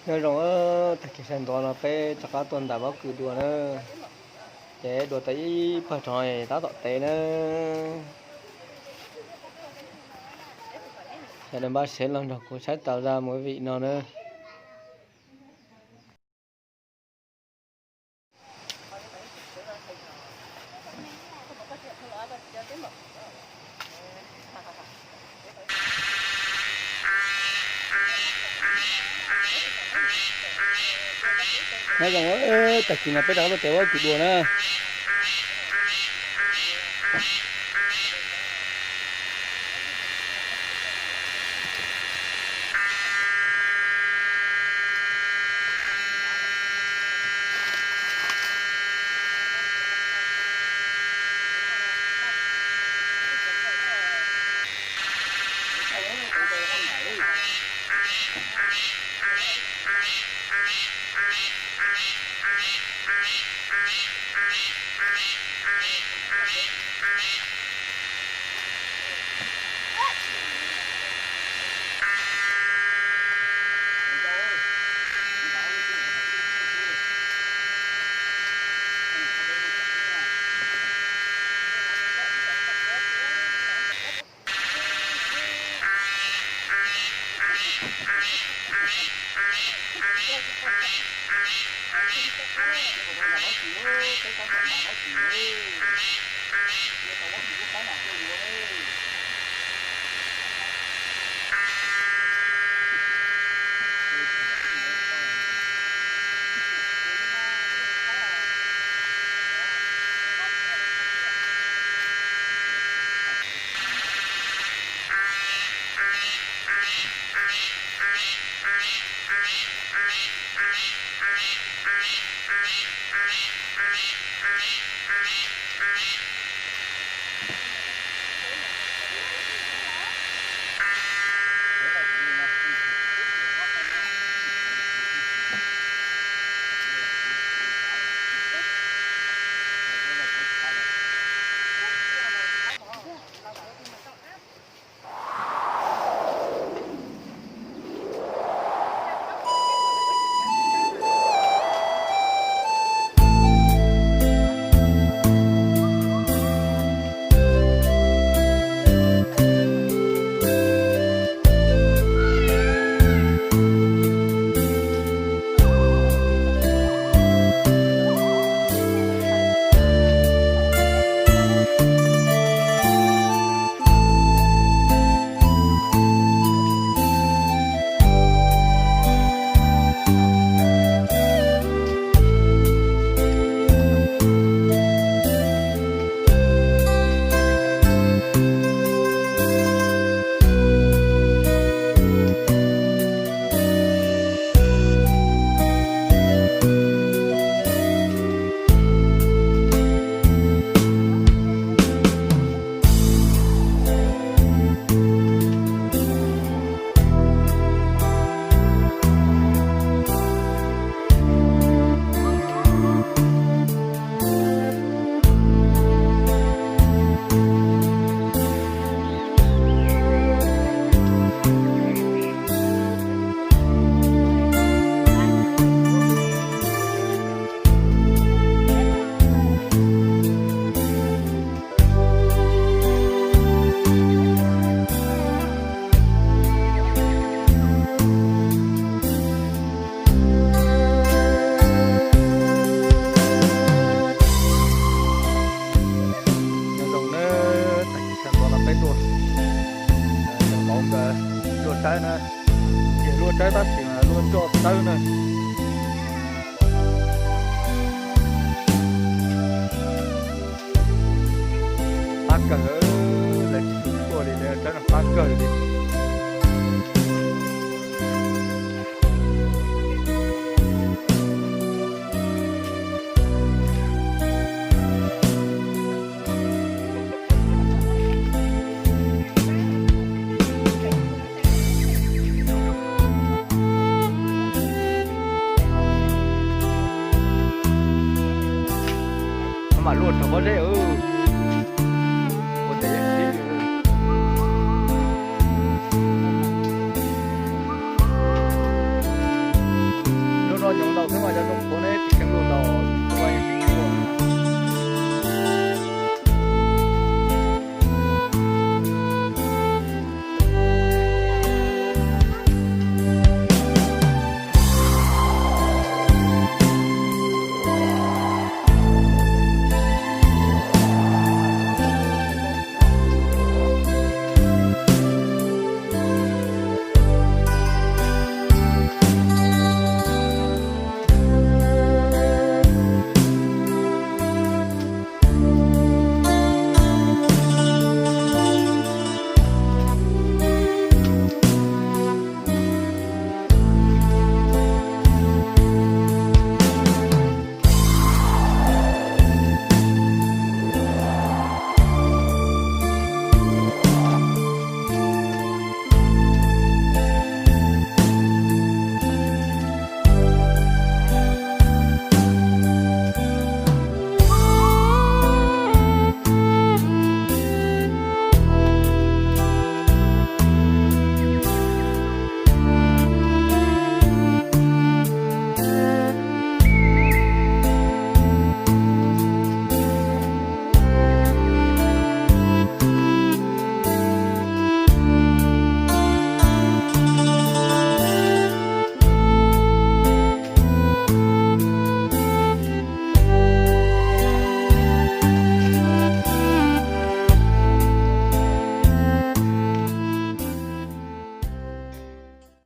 Nyob zoo, tag kis sawv ntxov no peb rov qab tuaj ntais pob kws dua na. Ces dua tau ib pawg rog tab tom tev na. Sawv daws npaj siab los nrog kuv saib tau zaj movie no na. Nyob zoo, tag kis no peb rov qab tuaj tev pob kws dua na. Nyob zoo nawb, tag kis sawv ntxov no peb tuaj, nyob zoo nkawd luaj tsawb na, ces luaj tsawb tab sis mas luaj roj tsawb na. Qab kawg, lawv tsis tu tshuaj li, lawv tsawb no qab kawg li. Mam luaj rau pob zeb. Ua tes yeej sib. Hnub no cov zoo qhuav ne tsis kheev luaj los.